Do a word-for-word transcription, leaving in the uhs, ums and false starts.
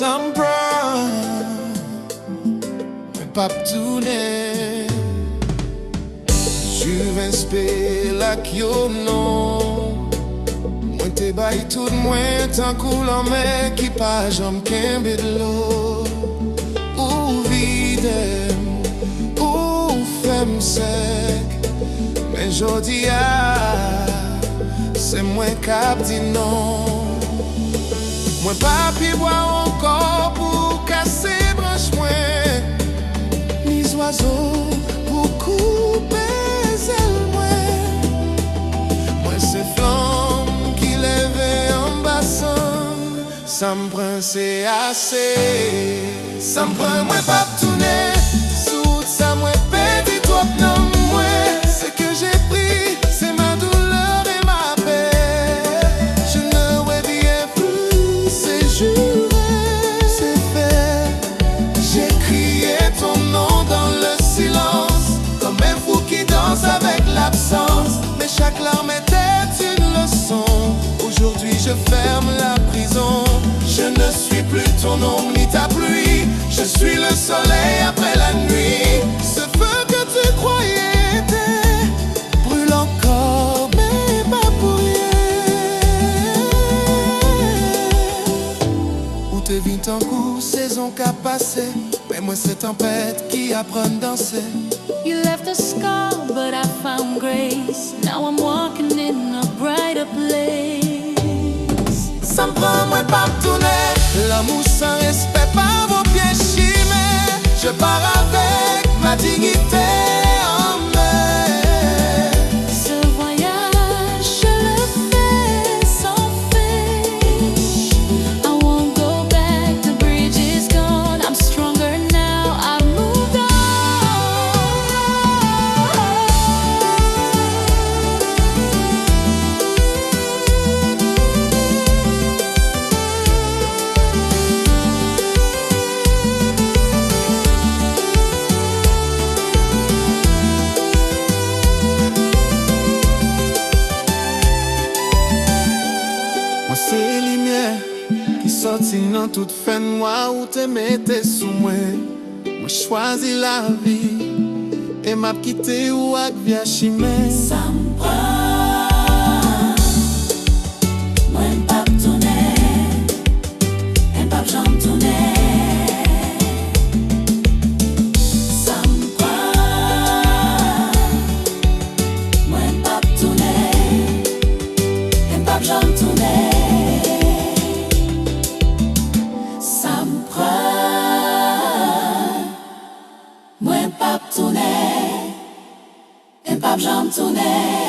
Sa m pran, mwen p ap tounen. Juvenspel ak Yono. Mwen te bay tout mwen tankou lanmè ki pa janm kenbe dlo. Ou vide m, ou fè m sèk. Men jodi a, se mwen k ap di non. Mwen pa pyebwa ankò pou kase branch mwen, ni zwazo pou koupe zèl mwen. Mwen se flanm ki leve anba sann. Sa m pran se ase. Sa m pran, mwen p ap tounen. Sou wout sa mwen pèdi twòp nanm mwen. Ce que j'ai pris, c'est ma douleur et ma paix. Je ne reviens plus, c'est juré, c'est fait. J'ai crié ton nom dans le silence, comme un fou qui danse avec l'absence. Mais chaque larme était une leçon. Aujourd'hui, je ferme la prison. Je ne suis plus ton ombre ni ta pluie. Je suis le soleil après la nuit. Ce feu que tu croyais éteint brûle encore, mais pas pour rien. Ou te vin tankou sezon k ap pase, men mwen se tanpèt ki aprann danse. You left a scar, but I found grace. Now I'm walking in a brighter place. Sa m pran, mwen p ap tounen. Lanmou san respè pa vo pye chimè. Je pars avec ma dignité en main. Ce voyage, je le fais sans fin. I won't go back, the bridge is gone. I'm stronger now, I've moved on. Mwen se limyè ki sòti nan tout fènwa ou te mete sou mwen. Mwen chwazi lavi e m ap kite ou ak vya chimen. Sa m pran, mwen p ap tounen, e m p ap janm tounen. Sa m pran, mwen p ap tounen, e m p ap janm tounen. Sa m pran, mwen p ap tounen, e m p ap janm tounen.